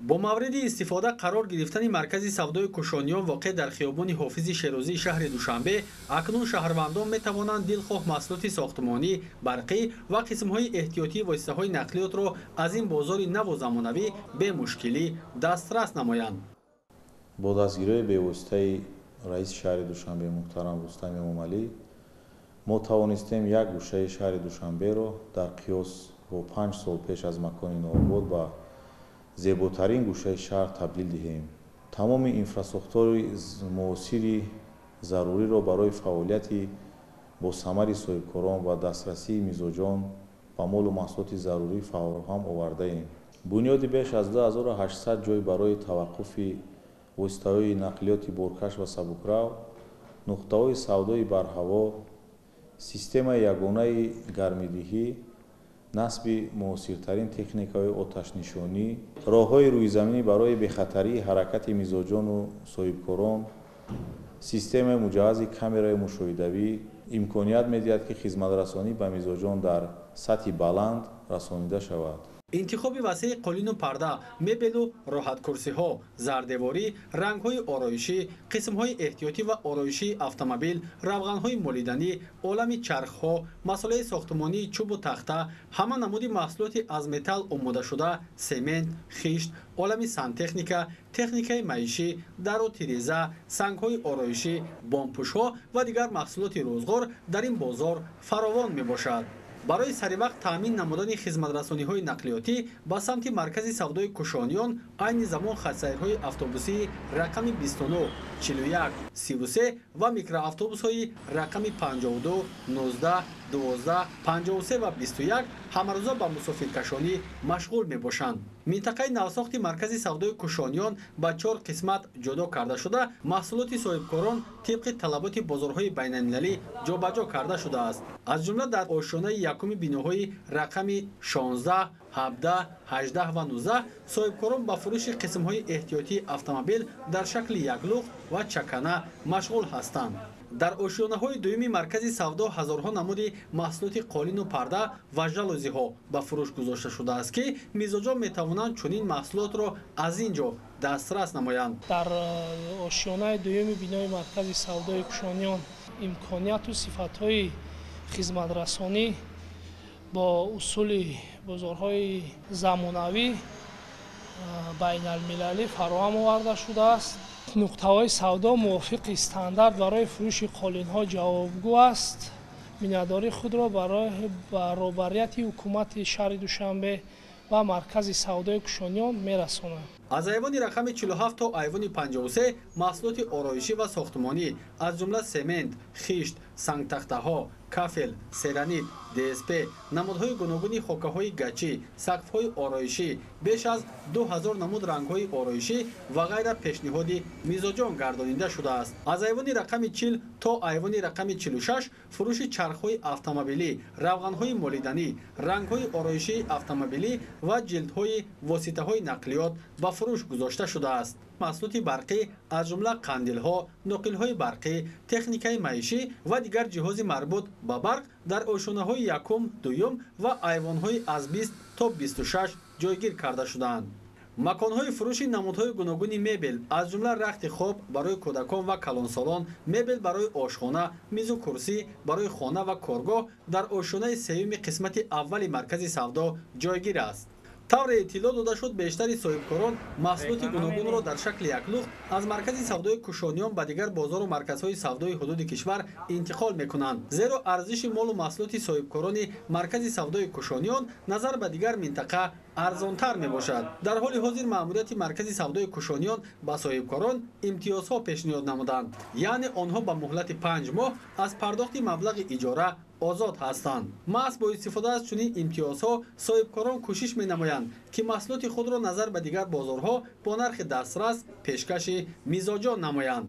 Бо мавриди истифода қарор гирифтани маркази савдои Кушониён, воқеъ дар хиёбони Ҳофизи Шерозии шаҳри Душанбе, акнун шаҳрвандон метавонанд дилхоҳ маҳсулоти сохтмонӣ, барқӣ ва қисмҳои эҳтиётии воситаҳои нақлиётро аз ин бозори наву замонавӣ бемушкилӣ дастрас намоянд. Бо дастгириҳои бевоситаи раиси шаҳри Душанбе муҳтарам Рустам Эмомалӣ мо тавонистем як гӯшаи шаҳри Душанберо дар қиёс бо 5 сол пеш аз макони нообод ба зеботарин гӯшаи шаҳр табдил диҳем. Тамоми инфрасохтори муосири заруриро барои фаъолияти босамари соҳибкорон ва дастрасии мизоҷон ба молу маҳсулоти зарурӣ фароҳам овардаем. Бунёди беш аз 2800 ҷой барои таваққуфи воситаҳои нақлиёти боркаш ва сабукрав, нуқтаҳои савдои барҳаво, системаи ягонаи гармидиҳӣ, насби муосиртарин техникаҳои оташнишонӣ, роҳҳои рӯизаминӣ барои бехатарии ҳаракати мизоҷону соҳибкорон, системаи муҷаҳҳази камераи мушоҳидавӣ имконият медиҳад, ки хизматрасонӣ ба мизоҷон дар сатҳи баланд расонида шавад. Интихоби васеи қолину парда, мебелу роҳаткурсиҳо, зардеворӣ, рангҳои ороишӣ, қисмҳои эҳтиётӣ ва ороишии автомобил, равғанҳои молиданӣ, олами чархҳо, масолеҳи сохтмонии чӯбу тахта, ҳама намуди маҳсулоти аз металл омодашуда, семент, хишт, олами сантехника, техникаи маишӣ, дару тиреза, сангҳои ороишӣ, бомпӯшҳо ва дигар маҳсулоти рӯзғор дар ин бозор фаровон мебошад. Барои саривақт таъмин намудани хизматрасониҳои нақлиётӣ ба самти маркази савдои Кушониён айни замон хатсайрҳои автобусии рақами 29, 41, 33 ва микроавтобусҳои рақами 52, 19, 12, 53 ва 21 ҳамарӯза ба мусофиркашонӣ машғул мебошанд. Минтақаи навсохти маркази савдои Кушониён ба чор қисмат ҷудо карда шуда, маҳсулоти соҳибкорон тибқи талаботи бозорҳои байналмилалӣ ҷобаҷо карда шудааст. Аз ҷумла дар ошёнаи якуми биноҳои рақами 16, 17, 18 ва 19 соҳибкорон ба фурӯши қисмҳои эҳтиётии автомобил дар шакли яклухт ва чакана машғул ҳастанд. Дар ошёнаҳои дуюми маркази савдо ҳазорҳо намуди маҳсулоти қолину парда ва жалузиҳо ба фурӯш гузошта шудааст, ки мизоҷон метавонанд чунин маҳсулотро аз ин ҷо дастрас намоянд. Дар ошёнаи дуюми бинои маркази савдои Кушониён имконияту сифатҳои хизматрасонӣ бо усули бозорҳои замонавӣ, байналмилалӣ фароҳам оварда шудааст. Нуқтаҳои савдо мувофиқи стандарт барои фурӯши қолинҳо ҷавобгӯ аст. Миннатдории худро барои баробарияти ҳукумати шаҳри Душанбе ва маркази савдои Кушониён мерасонад. Аз айвони рақами 47 то айвони 53 маҳсулоти ороишӣ ва сохтмонӣ, аз ҷумла семент, хишт, сангтахтаҳо, кафел, серанит, ДСП, намудҳои гуногуни хокаҳои гачӣ, сақфҳои ороишӣ, беш аз 2000 намуд рангҳои ороишӣ ва ғайра пешниҳоди мизоҷон гардонида шудааст. Аз айвони рақами 40 то айвони рақами 46 фурӯши чархҳои автомобилӣ, равғанҳои молиданӣ, рангҳои ороишии автомобилӣ ва ҷилдҳои воситаҳои нақлиёт ба фурӯш гузошта шудааст. Маҳсулоти барқӣ, аз ҷумла қандилҳо, ноқилҳои барқӣ, техникаи маишӣ ва дигар ҷиҳози марбут ба барқ дар ошёнаҳои якум, дуюм ва айвонҳои аз 20 то 26 ҷойгир карда шудаанд. Маконҳои фурӯши намудҳои гуногуни мебел, аз ҷумла рахти хоб барои кӯдакон ва калонсолон, мебел барои ошхона, мизу курсӣ барои хона ва коргоҳ дар ошёнаи сеюми қисмати аввали маркази савдо ҷойгир аст. Тавре иттилоъ дода шуд, бештари соҳибкорон маҳсулоти гуногунро дар шакли яклухт аз маркази савдои Кушониён ба дигар бозору марказҳои савдои ҳудуди кишвар интиқол мекунанд, зеро арзиши молу маҳсулоти соҳибкорони маркази савдои Кушониён назар ба дигар минтақа арзонтар мебошад. Дар ҳоли ҳозир маъмурияти маркази савдои Кушониён ба соҳибкорон имтиёзҳо пешниҳод намуданд, яъне онҳо ба муҳлати 5 моҳ аз пардохти маблағи иҷора озод ҳастанд. Маҳз бо истифода аз чунин имтиёзҳо соҳибкорон кӯшиш менамоянд, ки маҳсулоти худро назар ба дигар бозорҳо бо нархи дастрас пешкаши мизоҷон намоянд.